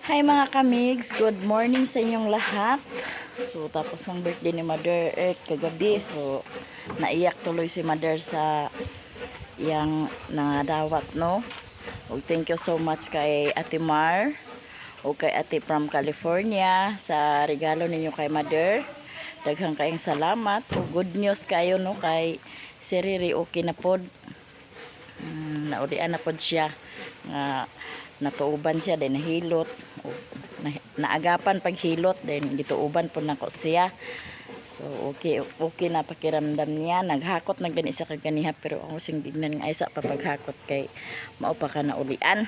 Hi, mga kamigs, good morning sa inyong lahat. So tapos ng birthday ni Mother Earth kagabi. So naiyak tuloy si Mother sa iyang nangadawat, no. Ug thank you so much kay Ate Mar o kay Ate from California sa regalo ninyo kay Mother. Daghang kayong salamat. Ug good news kayo, no, kay si Riri okay na pod. Naulian na pod siya nga natuuban siya, then nahilot o naagapan paghilot, then gituuban po nako siya. So okay na pakiramdam niya. Naghakot na gani siya kaganiha, pero ako sing gignan nga isa pa paghakot kay mao pa ka naulian,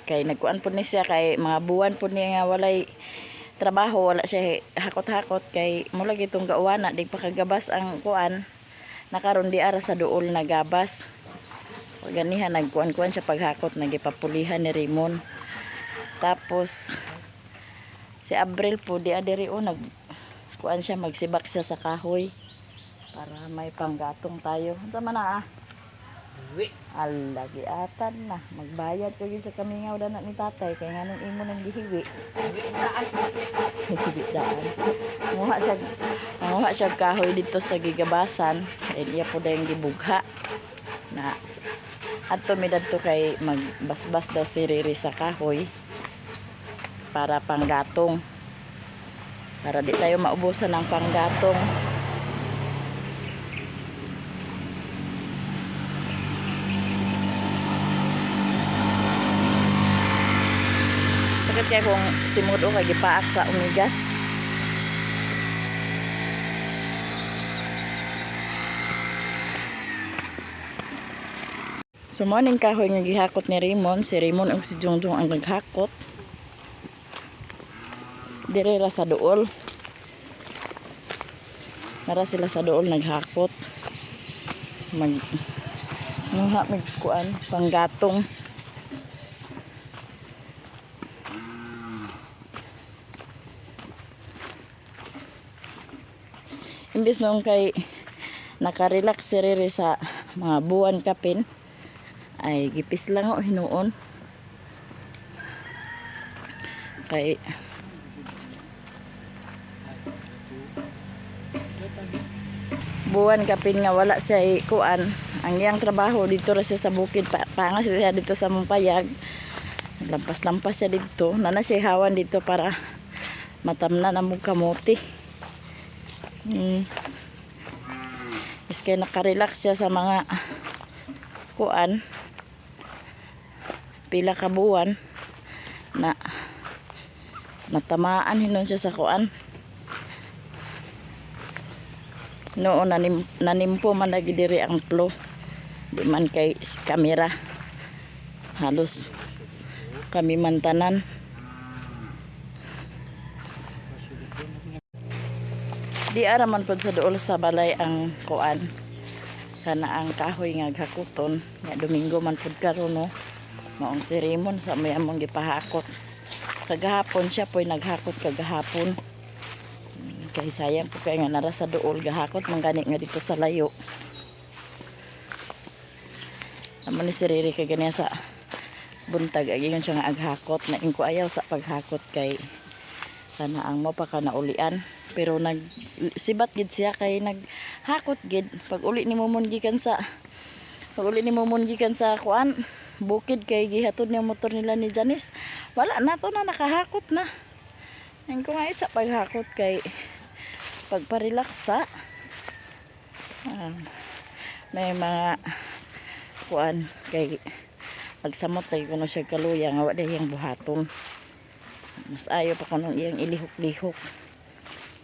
kay nagkuan po ni siya, kay mga buwan po niya nga walay trabaho, wala siya hakot-hakot, kay mula gitong gauwana di pa kagabas ang kuan. Nakaron di ara sa duol nagabas. So ganiha nagkuan-kuan siya paghakot, nagipapulihan ni Raymond. Tapos si Abril po di adiri o nag kuan siya, magsibak siya sa kahoy para may panggatong tayo. Unsa man na ah? Uwi. Ala, giatan na. Magbayad ko gyud sa kamingaw na ni tatay kay nganong imo nang gihiwi. Uwi daan. Hiwi daan. Manguha siya og kahoy dito sa gigabasan. Then iya po dayong gibugha. Na adto mi dadto kay magbasbas daw si Riri sa kahoy para panggatong. Para di tayo maubusan ng panggatong. Sakit kaya kung simod o kay gipaak sa umigas. So morning kahoy nga gihakot ni Raymond, si Raymond ug si Jungjung ang naghakot. Dire ra sa duol. Nara sila sa duol naghakot. Mag nguha magkuan panggatong. Imbis nung kay nakarelax si Riri sa mga buwan kapin ay gipis lang o hinuon kay buwan kapin nga wala siya kuan ang iyang trabaho. Dito ra siya sa bukid, pangas siya dito sa Mumpayag, lampas-lampas siya dito nana siya hawan dito para matamna na mo kamote. Miski nakarelax siya sa mga kuan pila ka buwan na natamaan hinon siya sa kuan noon, nanimpo man lagi diri ang flow, di man kay kamera, halos kami man tanan. Di ara man pod sa duol sa balay ang kuan kana ang kahoy nga gakuton nga Domingo man pud karon, no. Maong si Raymond sa may among gipahakot kagahapon, siya po'y naghakot kagahapon. Kay sayang po kay nga nara sa duol gahakot man gani nga dito sa layo. Amo ni si Riri kay ganiya sa buntag agingon siya nga aghakot na ingko ayaw sa paghakot kay kana ang mo pa ka naulian, pero nag sibat gid siya kay naghakot gid. Pag uli ni Mumon gikan sa kuan bukid kay gihatod niya motor nila ni Janice, wala na to na nakahakot na. Ang ko nga isa paghakot kay pagparelaksa. Ah, may mga kuan kay pagsamot tayo kuno siya kaluya nga wa iyang buhaton, mas ayo pa kuno iyang ilihok-lihok.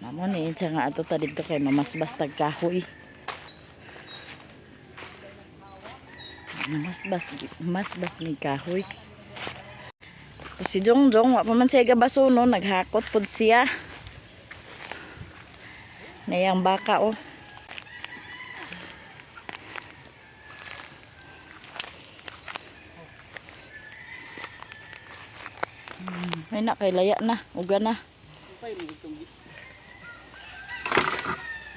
Mamo ni siya nga ato ta didto kay mamasbas tag kahoy. Masbas masbas ni kahoy. Si Jongjong wa pa man siya gabaso, no, naghakot pud siya. Nayang baka oh. Ay na kay laya na, uga na. Upay mo itong gi.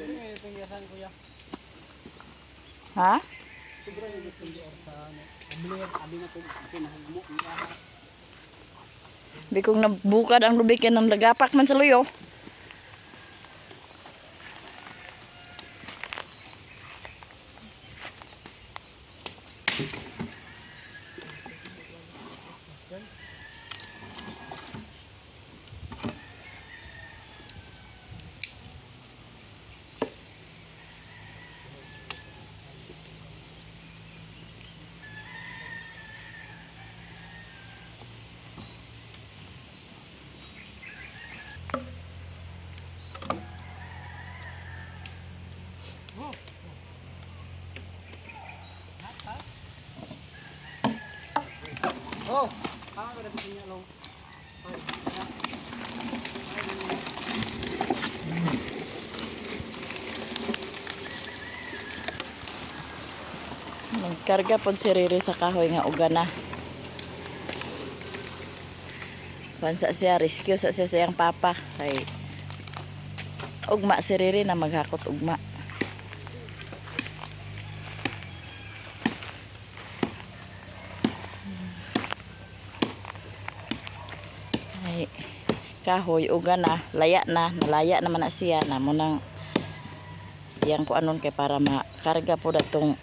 Ano yung itong giyasan, kuya? Ha? Sobra yung itong gior sa ano. Abli, abi na itong kinahugmo. Bikong nabukad ang lubik yan ng lagapak man sa luyo. Oh. Ah, wala pa niya long. Nagkarga pod si Riri sa kahoy nga uga na. Bansa siya, rescue sa siya sa iyang papa. Kay ugma si Riri na maghakot ugma. Ay, kahoy uga na, laya na, nalaya naman na siya na mo nang iyang kuanon kay para makarga po datong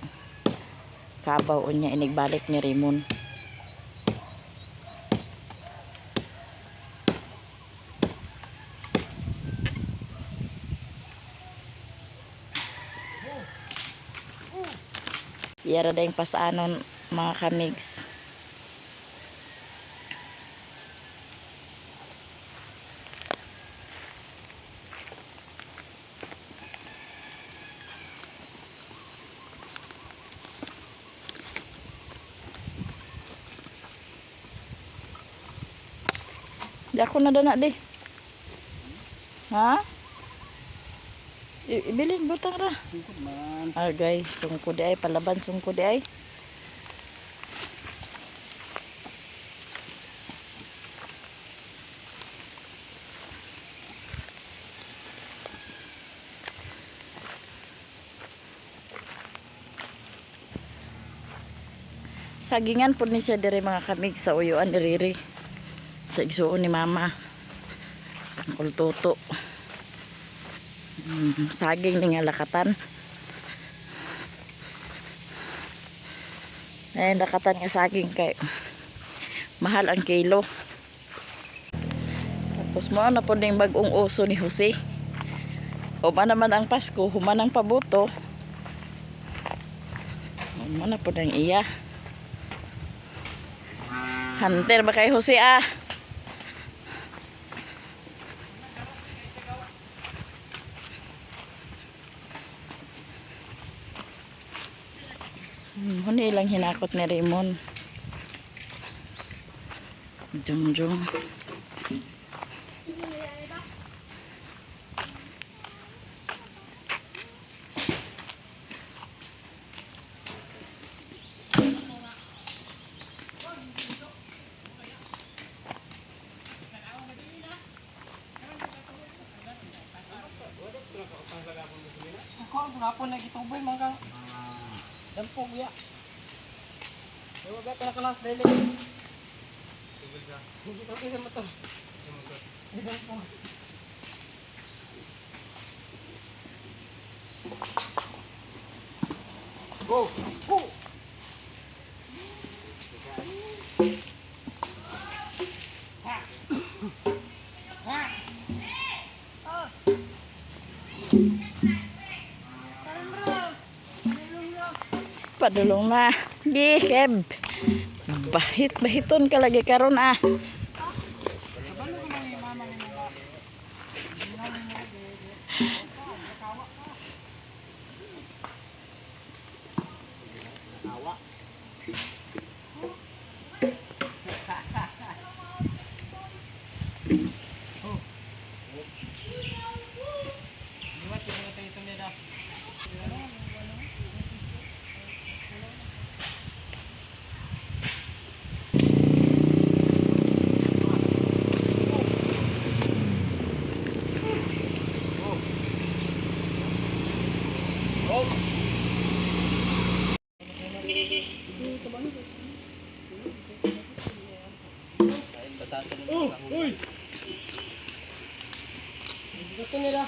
kabaw unya inigbalik ni Raymond. Yara dayong pasanon mga kamigs. Di ako na dana di. Ha? Ibilin butang ra. Sungkod man. Agay, sungko di ay palaban sungko di ay. Sagingan po ni siya diri mga kamig sa uyuan ni Riri. Sa igsuon ni Mama. Ang Toto. Saging ni nga lakatan. Ay, lakatan nga saging kay mahal ang kilo. Tapos mo na po yung bagong uso ni Jose. Human naman ang Pasko, human ang pabuto. Human na po ng iya. Hunter ba kay Jose ah? Huni lang hinakot ni Raymond. Jung jung. Ako ang hapon na gituboy man kang. Dampo ya. Ewa ba kana kalas dili. Hindi ko sa motor. Dampo. Go. Go. Padulong na. Di, Kev. Bahit, bahiton ka lagi karon ah. Liwat yung mga tayo itong nila. Oh, uy! Dito nila.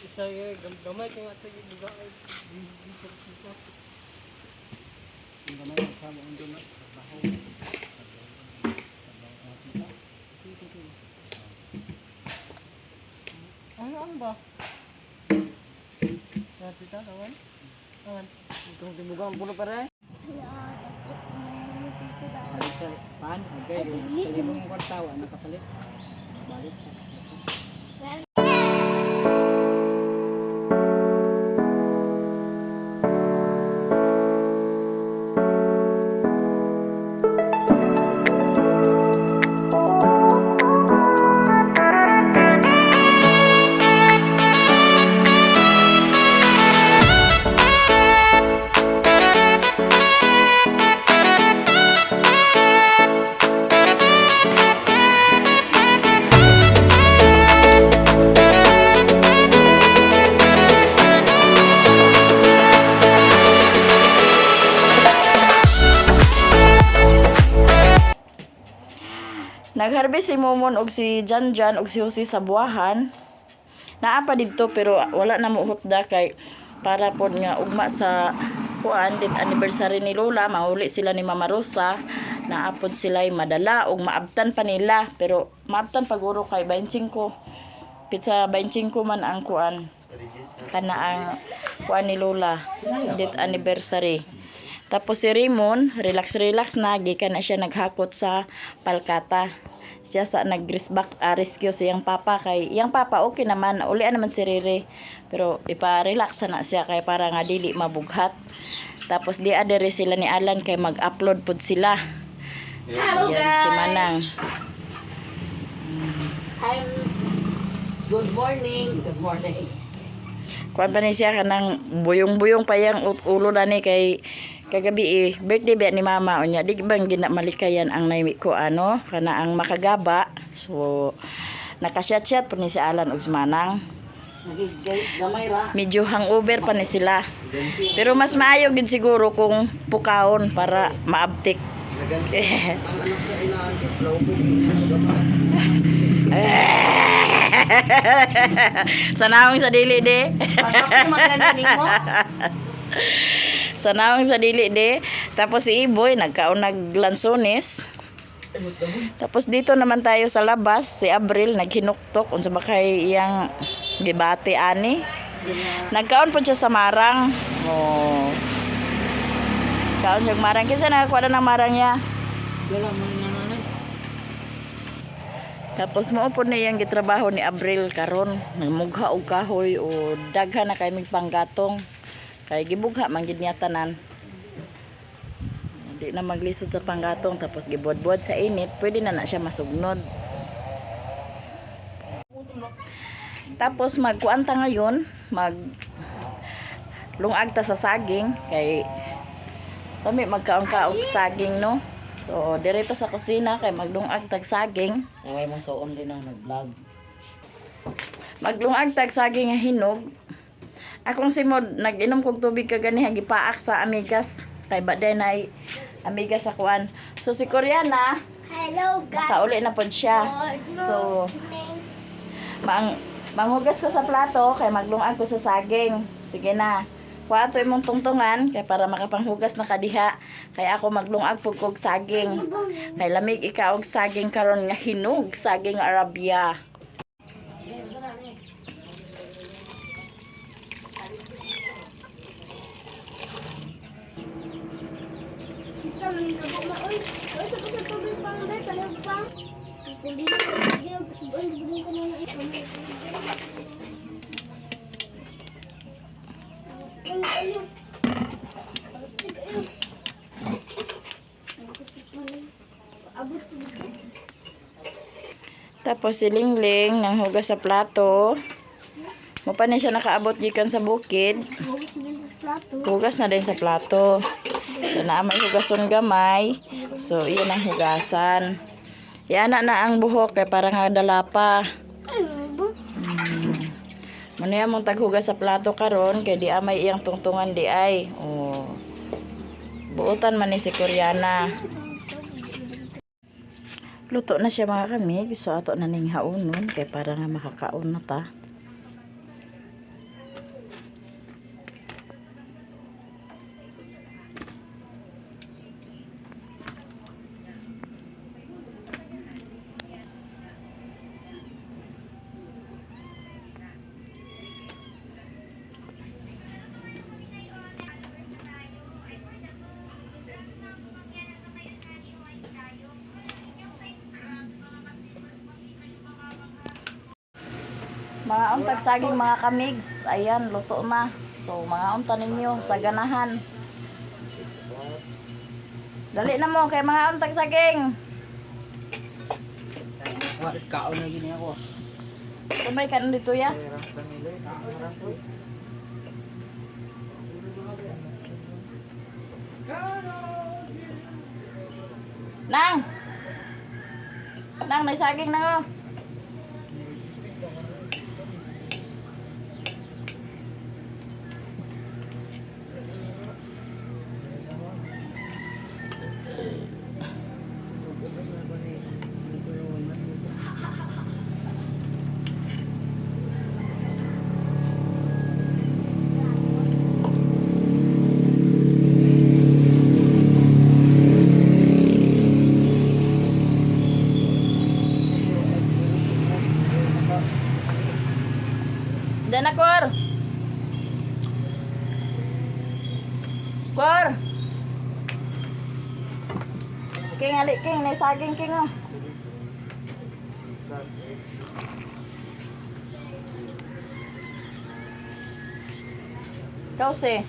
Isa gamay kay ato yung buga ay bisag dito. Ang gamay ang sama ang duna trabaho. Ano ano ba? Sa tita kawan? Kawan. Itong tibuga ang pulo pare. Pan, okay. Sa limang kwartawa nakapalit. Balik. Nagharvest si Momon og si Janjan og si Jose sa buwahan. Naa pa didto pero wala na mo hutda kay para pod nga ugma sa kuan dit anniversary ni Lola, mahuli sila ni Mama Rosa. Naa pod sila madala og maabtan pa nila pero maabtan paguro kay 25. Pitsa 25 man ang kuan kana ang kuan ni Lola dit anniversary. Tapos si Raymond, relax relax na gikan na siya naghakot sa palkata. Siya sa nag-resback rescue sa iyang papa kay iyang papa okay naman, ulian naman si Rere. Pero ipa-relax na siya kay para nga dili mabughat. Tapos di adere sila ni Alan kay mag-upload pud sila. Hello Yan guys. si Manang. I'm Good morning. Good morning. Kuan pa ni siya kanang buyong-buyong pa yang ulo na ni kay kagabi eh, birthday ba ni mama unya di bang ginamalikayan ang naimi ko ano kana ang makagaba, so nakasyat-syat pa ni si Alan og si Manang. Nagi guys, gamay ra. Medyo hangover pa ni sila pero mas maayo gid siguro kung pukaon para maabtik. Ang anak sa ina, flow ko. Sa naong sa dili de. Mo. Sa naong sa dili de. Tapos si Iboy nagkaon naglansones. Tapos dito naman tayo sa labas, si Abril naghinuktok unsa ba kay iyang gibati ani. Nagkaon po siya sa marang. Oh. Kaon siya og marang kinsa nakakuha na ng marang niya. Wala man nga nanay. Tapos mao po na iyang gitrabaho ni Abril karon, nagmugha og kahoy o daghan na kay mig panggatong. Kay gibugha man gid niya tanan. Di na maglisod sa panggatong tapos gibuad-buad sa init, pwede na na siya masugnod. Tapos magkuan ta ngayon, mag lungag ta sa saging kay kami magkaon-kaon saging no. So diretso sa kusina kay maglungag tag saging. Naway mo suon din ang nag-vlog. Maglungag tag saging nga hinog. Akong simod nag-inom kog tubig kaganiha gipaak sa amigas kay baday nay amigas sa kuan. So si Koreana Hello guys. nakauli na pod siya. Good So morning. mang manghugas ka sa plato kay maglungag ko sa saging. Sige na. Kuha ato imong tungtungan kay para makapanghugas na kadiha. Kay ako maglungag pud kog saging. Kay lamig ikaw og saging karon nga hinog, saging Arabia. Sa mga kabo ma oy. Oy sa sa tubig pang be palag pang. Hindi na subuan ko na na. Ayo. Ayo. Tapos si Lingling nang hugas sa plato. Mo pa ni siya nakaabot gikan sa bukid. Hugas din sa plato. Hugas na din sa plato. So naa may hugason gamay. So iyan ang hugasan. Yan na na ang buhok kay parang nga dala pa. Ay, bu. Muna mong taghugas sa plato karon kay di amay iyang tungtungan di ay. Oh. Buotan man ni si Koreana. Luto na siya mga kami. So ato na ning haunon kay para nga makakaon na ta. Mga untag saging mga kamigs. Ayan, luto na. So mga unta ninyo sa ganahan. Dali na mo kay mga untag saging. Kaon na gini ako. Tumay ka dito ya. Nang! Nang, may saging na oh. Diyan na, Kor! Kor! King, ali, King. May saging, King, oh. Ikaw, si.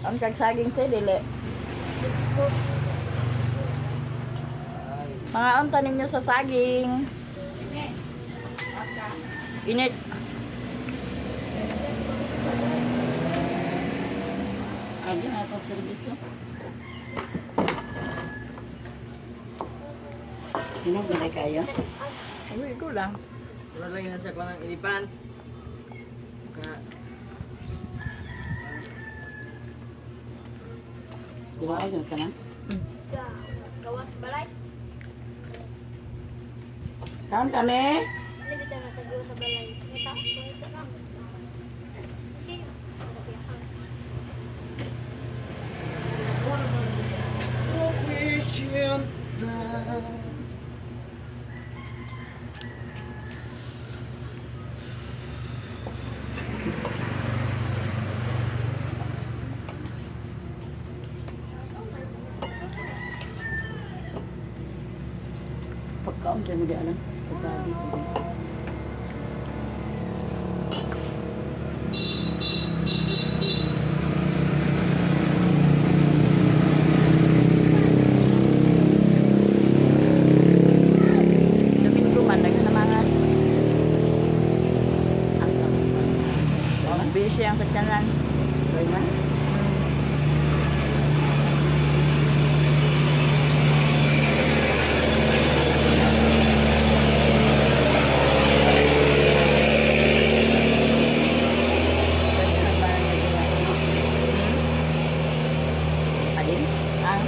Ang kag saging, si, dili. Mga unta ninyo sa saging. Init. Abi na ito service. Sino ba kayo? Uy, ko lang. Wala lang yun sa kanang ilipan. Ka Di ba agad ka na? Gawas balay. Kaon kami. Ano bitaw na sa gawas sa balay? Ngita, ngita na. Okay. Pagkaon sa mo di alam. Pagkaon. Domingo man, daghan na mangas. Busy ang sakyanan. Bay man. Adin? Ah.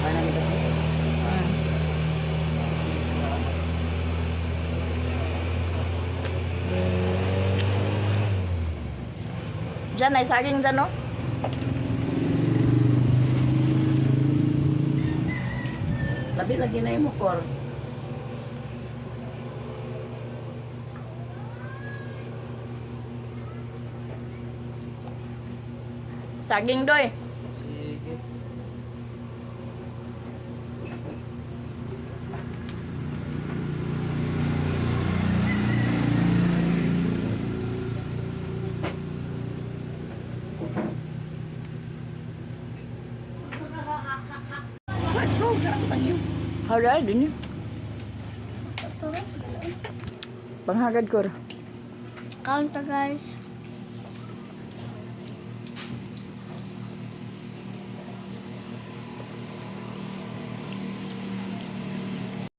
Paano nito? Diyan ay saging dyan, no? Labi lagi na yung mukor. Saging doy. Sige. Hala, din yun. Panghagad ko. Kaon ta, guys.